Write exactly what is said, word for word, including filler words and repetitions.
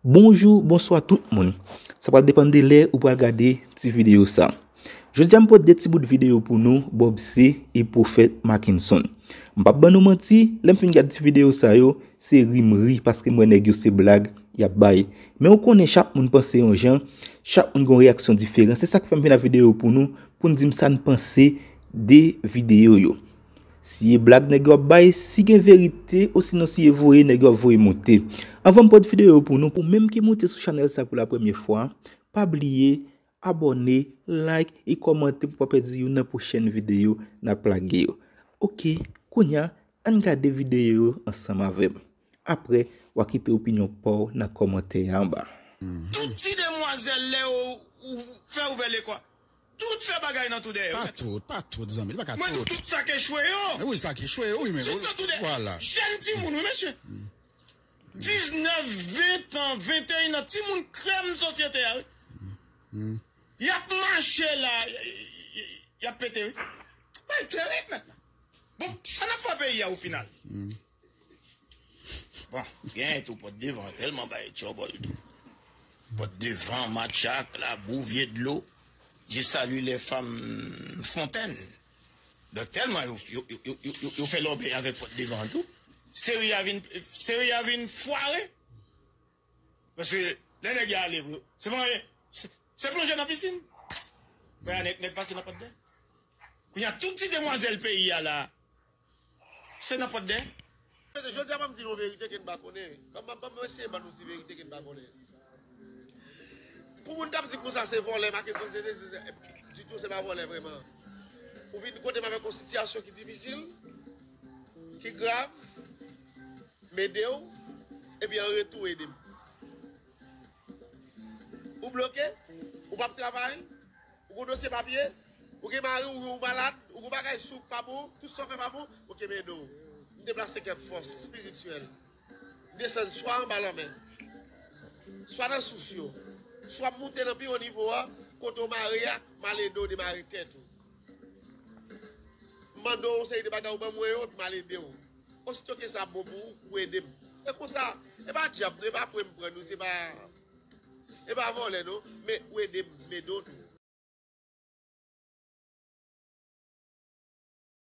Bonjou, bonswa tout moun. Sa pral depann de lè ou pral gade ti videyo sa. Jodi a m pote de ti bout videyo pou nou, Bob C e Pwofèt Mackenson. M p ap ban nou manti, lè m fin gade ti videyo sa yo, se ri m ri paske m wè nèg yo se blag y ap bay. Men ou konnen chak moun panse yon jan, chak moun gen yon reyaksyon diferan. Se sa k fè m vin ak videyo pou nou, pou n di m sa n panse de videyo yo. Si e blag nèg yo ap bay, si gen verite, osinon si e voye nèg yo ap voye moute. Anvan m pote videyo yo pou nou, ou menm ki moute sou chanèl sa pou la premye fwa, pa bliye abòne, like e kòmante pou pa pèdi youn nan pwochèn videyo n ap lage yo. Oke, kounye a, ann gade videyo yo ansanm avè m. Apre, w a kite opinyon pa w nan kòmantè a anba. Tout ti demwazèl lè ou fè ouvè lekòl, tout fè bagay nan tou dèyè. Pa tout, pa tout, zanmi, li pa ka Mwen di tout. Tout sa k echwe yo. Wi, sa k echwe yo, wi, men. Tout nan tou dèyè. Vwala. Jèn timoun, wi, mesye. Diznèf, ven tan, venteyen an, timoun krèm sosyete a, wi. Y ap mache la, y ap pete, wi. Bay terib, mèt la. Bon, sa n ap fè peyi a o final? Bon, gen tou pòt devan, tèlman bay tchòbòl tou. Pòt devan, matchak, labou, vye dlo. Je salue les femmes fontaines. Donk tèlman yo, yo, yo, yo, yo, yo fè lòbèy avèk pòt devan an tou. Seri a vin, seri a vin fware. Paske lè nèg yo ale vre, se pa anyen. Se, se plonje nan pisin. Men nèg, nèg pase nan pòt dèyè. Kounye a tout ti demwazèl peyi a la, se nan pòt dèyè. Jodi a ban m di nou verite ke n pa konnen. Ban m, ban m eseye ban nou ti verite ke n pa konnen. Pou moun k ap di konsa se vòlè, Mackenson se sesi, se ditou, se pa vòlè vrèman. Ou vin kote m avèk yon sitiyasyon ki difisil, ki grav, m ede w, epi an retou ede m. Ou bloke, ou p ap travay, ou gon dosye papye, ou gen mari, ou, ou malad, ou gon bagay sou ou k pa bon, tout sa w fè pa bon, oke, m ede w. M deplase kèk fòs espirityèl. M desann swa anba lanmè, swa nan sous yo, swa m moute nan pi wo nivo a, kote w mare a, m al ede w demare tèt ou. M mande w yon seri de bagay, ou ban mwen yo, epi m al ede w. Osito ke sa bon pou ou, ou ede m. E konsa, e pa dyab, e pa pran m pran nou, se pa, e pa vòlè non, men ou ede m, m ede w tou.